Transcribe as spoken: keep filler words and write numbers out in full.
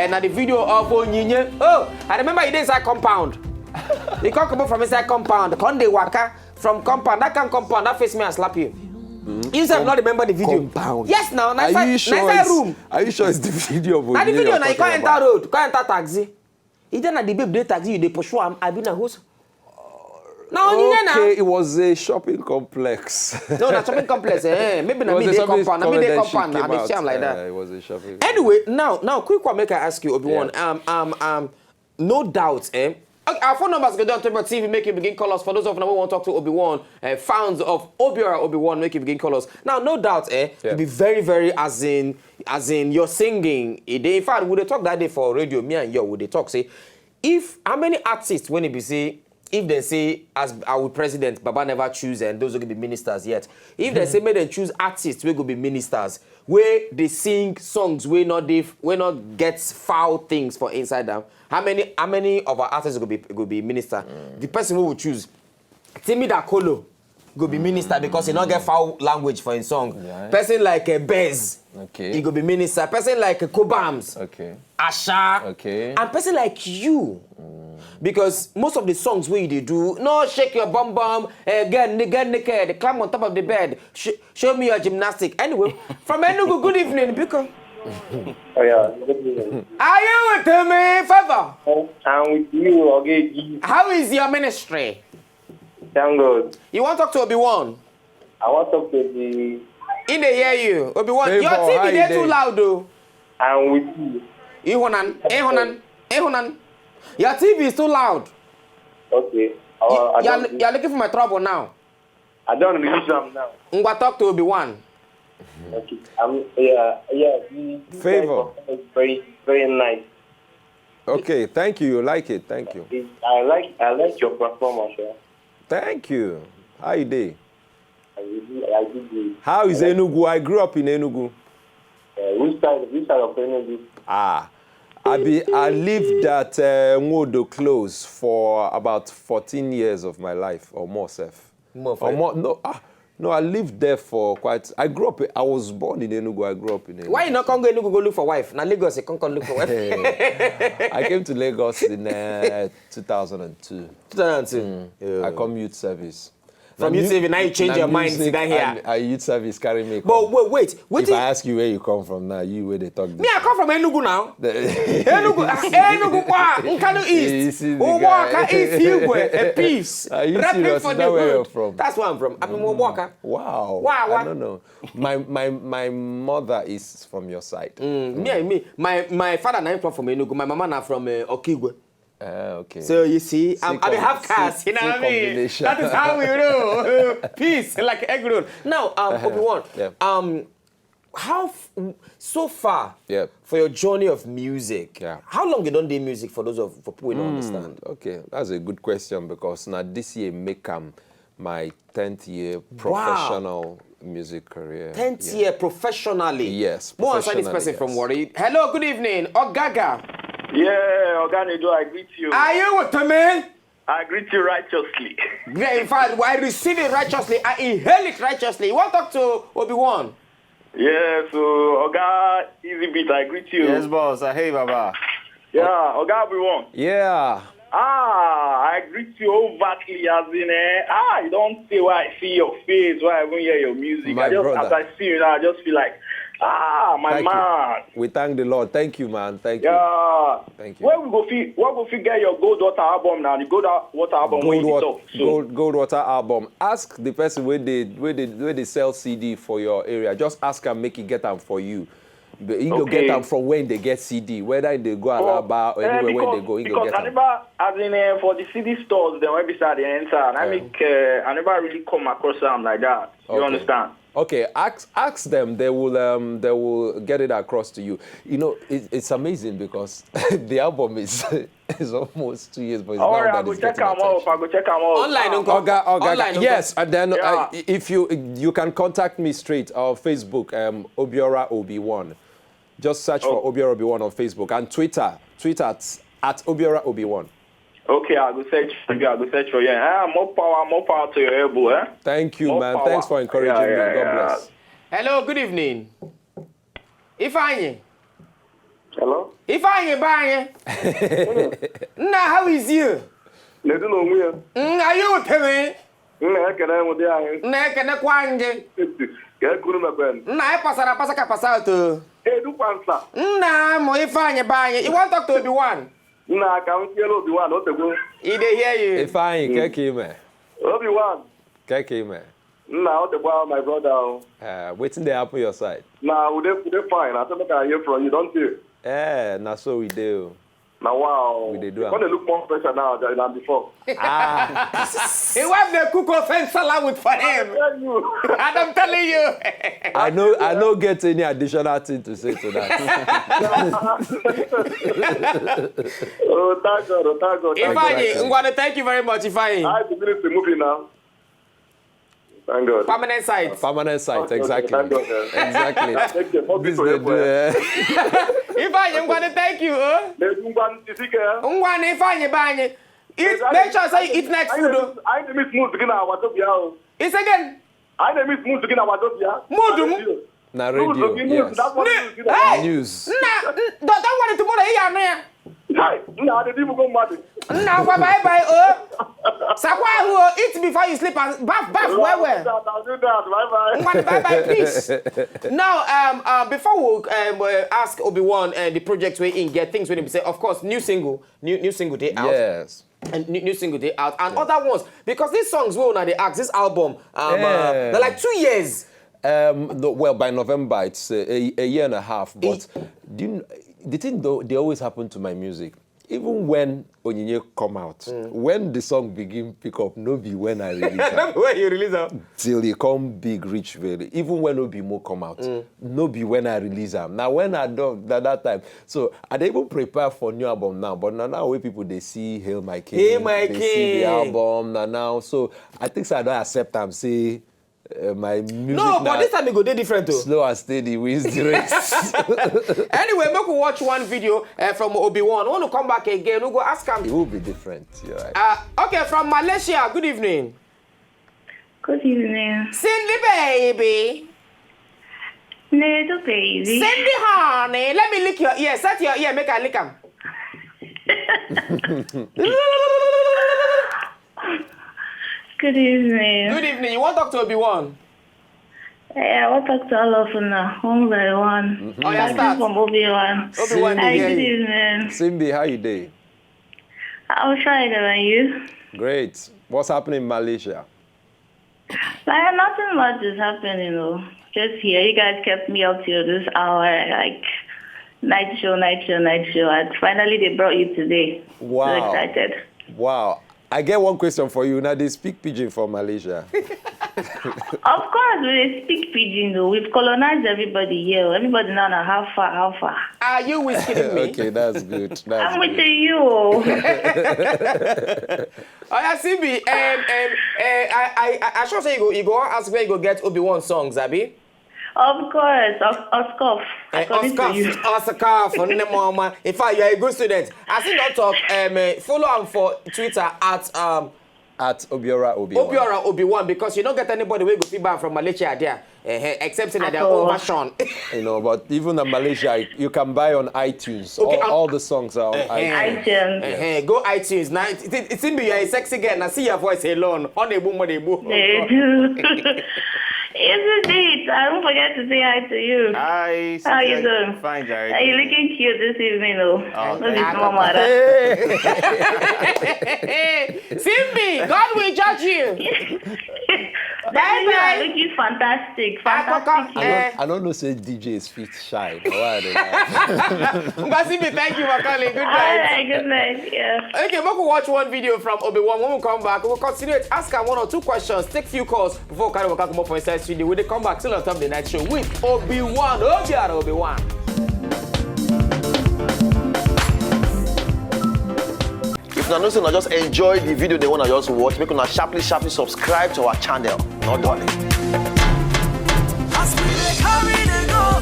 And na the video of Onyinye. Oh, I remember you dey inside compound. You come comot from inside compound, come dey waka from compound. That kind compound, that face me and slap you. You sef no remember the video. Compound. Yes, now na Are you inside, sure na inside it's- room. Are you sure it's the video of Na the Onyinye video you're na you talking come enter about? Road, come enter taxi. You dey na the babe dey taxi, you dey pursue am. I be na host. Na Onyinye na. Okay, it was a shopping complex. No, na shopping complex. Eh, maybe na It was me a dey shopping compound. Na me dey complex, then she compound. came I dey out. see am like Yeah, that. It was a shopping. Anyway, now, now, quick one, make I ask you, Obi Wan. Yeah. Um, um, um, no doubt, eh? Okay, our phone numbers go down to but see if you make you begin call us. For those of you who want to talk to Obi Wan, uh, fans of Obiora Obi Wan, make you begin call us. Now, no doubt, eh? Yeah. To be very, very as in, as in your singing. E dey, in fact, we dey talk that day for radio. Me and you, we dey talk. Say, if how many artists when it be say, if they say as our president Baba never choose and those who could be ministers yet, if they say make them choose artists, we go be ministers. Where they sing songs, we not they, we not get foul things for inside them. How many how many of our artists go be go be minister? The person who will choose, Timi Dakolo go be minister because he not get foul language for his song. Yeah. Person like a Bez, Okay. he go be minister. Person like a Kobams, Okay. Asha, Okay. and person like you. Because most of the songs where they do, no shake your bum bum, uh, get, get naked, climb on top of the bed, sh- show me your gymnastic. Anyway, from Enugu, good evening, Biko. Oh yeah, good evening. Are you with me, Favor? I'm with you, Ogeji. How is your ministry? Thank God. You want to talk to Obi Wan? I want to talk to the. In the hear you, Obi Wan. Favor, Your how T V you dey too dey? Loud though. I'm with you. Ihunan, Ihunan, Ihunan. Your T V is too loud. Okay. I, I, You're, don't, you're looking for my trouble now. I don't use them now. Ngwa, talk to Obi Wan. Okay. I'm yeah yeah. The, Favor. It's very very nice. Okay, thank you. You like it. Thank you. It, I like I like your performance. Yeah. Thank you. How you dey? I really I do good. How is Enugu? I grew up in Enugu. Uh, which side which side of Enugu? Ah, I be I lived at uh, Nwodo Close for about fourteen years of my life or more, sef. More Or more? No, ah, no, I lived there for quite. I grew up. I was born in Enugu. I grew up in Enugu. Why you not come go Enugu go look for wife? Na Lagos you come come look for wife. I came to Lagos in uh, two thousand and two. two thousand two. Yeah. I come youth service. From youth service, now you change your mind, sit down here. And, and youth service carry me. But Come. Wait, wait. What If I ask you where you come from now, you where they talk this. Me, I come from Enugu now. Enugu, ah, Enugu, kwa, Nkanu East. You see the Uwaka guy. East, Igwe, a peace. Are you Repping serious? for Is the that where you're hood. From? That's where I'm from. I'm in Uwaka. Wow. Wow, wow. I don't know. My my my mother is from your side. Mm, me and me, my my father na him come from Enugu. My mama na from uh, Okigwe. Ah, okay. So you see, See I'm, I be com- half see- caste, you know see what I mean? Combination. That is how we roll. Peace, like egg roll. Now, um, Obi Wan, Yeah. um, how f- so far Yeah. for your journey of music? Yeah. How long you done do music for those of for people who don't understand? Okay, that's a good question because now this year make am my tenth year professional music career. Tenth Yeah. Year professionally. Yes, More answer this professionally, person from yes. Warri. Hello, good evening, Ogaga. Yeah, Oga Nedo, I greet you. Are you with me? I greet you righteously. Yeah, in fact, I receive it righteously. I inhale it righteously. You want to talk to Obi Wan? Yeah, so Oga Easy Beat, I greet you. Yes, boss. Ah, hey, Baba. Yeah, Oga Obi Wan. Yeah. Ah, I greet you overtly as in eh. Ah, you don't see why I see your face, why I even hear your music. My I just brother. As I see you now, I just feel like, ah, my Thank man. You. We thank the Lord. Thank you, man. Thank you. Yeah. Thank you. Where we go fit where we go fit get your Gold Water album now? The Gold Water album when Gold, you Wat- talk. So Gold, Gold Water album. Ask the person where they where they where they sell C D for your area. Just ask and make it get them for you. But you go Okay. Get them from when they get C D, whether they go Alaba or Eh, anywhere because, where they go, you go because get I them. Never, as in uh, for the C D stores, then when beside they enter, and I make uh, I never really come across them like that. You Okay. Understand? Okay, ask ask them. They will um they will get it across to you. You know, it, it's amazing because the album is is almost two years, but it's All now right, I that go it's check getting them out. Attention. I go check them out. Online, Ah, uncle. Oga, Oga, Online, yes, and then uh, Yeah. if you you can contact me straight on Facebook, um, Obiora Obi One. Just search for Oh. Obiora Obi One on Facebook and Twitter. Twitter at, at Obiora Obi One. Okay, I go search for you. I go search for you. Ah, more power, more power to your elbow, eh? Thank you, More man. Power. Thanks for encouraging Yeah, me. yeah, God yeah. Bless. Hello, good evening. Ifeanyi, Hello. Ifeanyị be anyị. Nna, how is you? Nedu na onwe ya. Mm, are you okay, man? Nna, ekene m dị anyị. Nna, ekenekwa m gị. Ka ekuru mekwen. Nna, anyị pasara apasa ka pasa out o. Edu kwansa. Nna m, Ifeanyị be anyị. You want talk to Obi One? Nna, ka m tiele Obi One, o tegwo. He dey hear you. Ifeanyị, keke ime. Obi One. Keke ime. Nna, o tegwo, my brother. O. Uh, wetin dey happen your side? Na, we dey, we dey fine. I think I hear from you, don't you? Eh, na so we dey o. Na wow. We dey do You am. Come dey look more fresher now than than before. Ah, His wife dey cook ofe nsala with for him. Tell you. And I'm telling you. I no I no get any additional thing to say to that. Oh, thank God. Oh, thank God. Thank God. Ifeanyị, Ngwanu, thank you very much, Ifeanyị. I the ministry moving now. Thank God. Permanent site. Permanent site, Okay, okay, exactly. thank God, eh. Exactly. Thank you. More This people they here do. for Eh. Ifeanyị, Ngwanu, thank you. Oh. Nedu Ngwanu, Isike. Ngwanu, Ifeanyị be anyị. Eat, make sure say you eat nice food. Oh. I dey miss mood gị na Wazobia. Oh. It's again. I dey miss mood gị na Wazobia. Mood m? Na Mood radio, gị, news, yes. that's what news gị na. Hey! News. Nna, n- don't, don't worry, tomorrow ị ya-anụ ya. Hey, nna, adịdị ibugo mmadụ. Nna, ngwa, bye bye, oh. Sakwa ahụ, oh, eat before you sleep and baff, baff well well. I'll do that. I'll do that. Bye bye. Ngwanu, bye bye, peace. Now, um, uh, before we um, uh, ask Obi One uh, the project wey im get, things wey im say, of course, new single, new new single dey out, Yes. and new, new single dey out, and other ones, because these songs wey una dey ask, this album, um, uh, Yeah. they're like two years. Um, the, well, by November, it's a, a, a year and a half. But do you, kn- the thing though, they always happen to my music. Even when Onyinye come out, when the song begin pick up, no be when I release am. When you release am. Till e come big reach very. Even when Obimo come out, no be when I release am. Now when I don that, that time, so I dey even prepare for new album now. But na now wey people dey see Hail My King, Hail My dey see the King. Album na now. So I think say I don accept am say uh, my music No, na but this time e go dey different o. slow and steady wins the race. Anyway, make we watch one video uh, from Obi One. When we come back again, we go ask am. It will be different. You're right. Uh, okay, from Malaysia. Good evening. Good evening. Cindy baby. Nedu baby. Cindy honey. Let me lick your ear. Set your ear. Make I lick am. Good evening. Good evening. You want talk to Obi One? Yeah, I want to talk to all of una one by one. Oh, yeah, Starting start. From Obi One. Obi One, Hi, yeah. Good evening. Simbi, how you dey? I'm fine, and you? Great. What's happening in Malaysia? Like, nothing much is happening, though. Just here. You guys kept me up till this hour, like, night show, night show, night show. And finally, they brought you today. Wow. So excited. Wow. I get one question for you. Now they speak pidgin for Malaysia. Of course, we dey speak pidgin, though. We've colonized everybody here. Everybody now, now, how far, how far? Are you whisking me? Okay, that's good. That's I'm with good. you. Oh yeah, C B. Um, um, uh, I, I, I, I sure say you go, you go ask where you go get Obi One songs, Abi. Of course, of, of course. Eh, According to Oscar, you. Oscar for Nemoma. In fact, you are a good student. I still not talk. Um, uh, follow am for Twitter at um At Obiora Obi. Obiora Obi One, because you don't get anybody wey go fit buy from Malaysia there. Eh, eh, except in At their all. Old version. You know, but even in Malaysia, you can buy on iTunes. Okay, all, I'm- all the songs are on Eh, eh. iTunes. iTunes. Eh, eh, go iTunes now. It, it, it seems you are a sexy girl. I see your voice alone. On a boom, on a boom. They do. Isn't it? I won't forget to say hi to you. Hi, How you Cynthia. Doing? Fine, Jerry. Are you looking cute this evening, though? Oh, This is thank you. Mama. Simbi, God will judge you. Baby, you are Bye. Looking fantastic. Akpaka, Fantastic. I eh. don't, I don't know say D J is fit shy. Why are they laughing? But Simbi, thank you for calling. Good All night. Right, good night. Yeah. Okay, make we watch one video from Obi One. When we come back, we'll continue to ask her one or two questions, take few calls before we carry waka comot for inside studio. We dey come back still on top of the night show with Obi One. Obiara Obi One. If una know say una just enjoy the video, they wanna just watch, make una sharply, sharply subscribe to our channel. No dulling. As we dey carry dey go,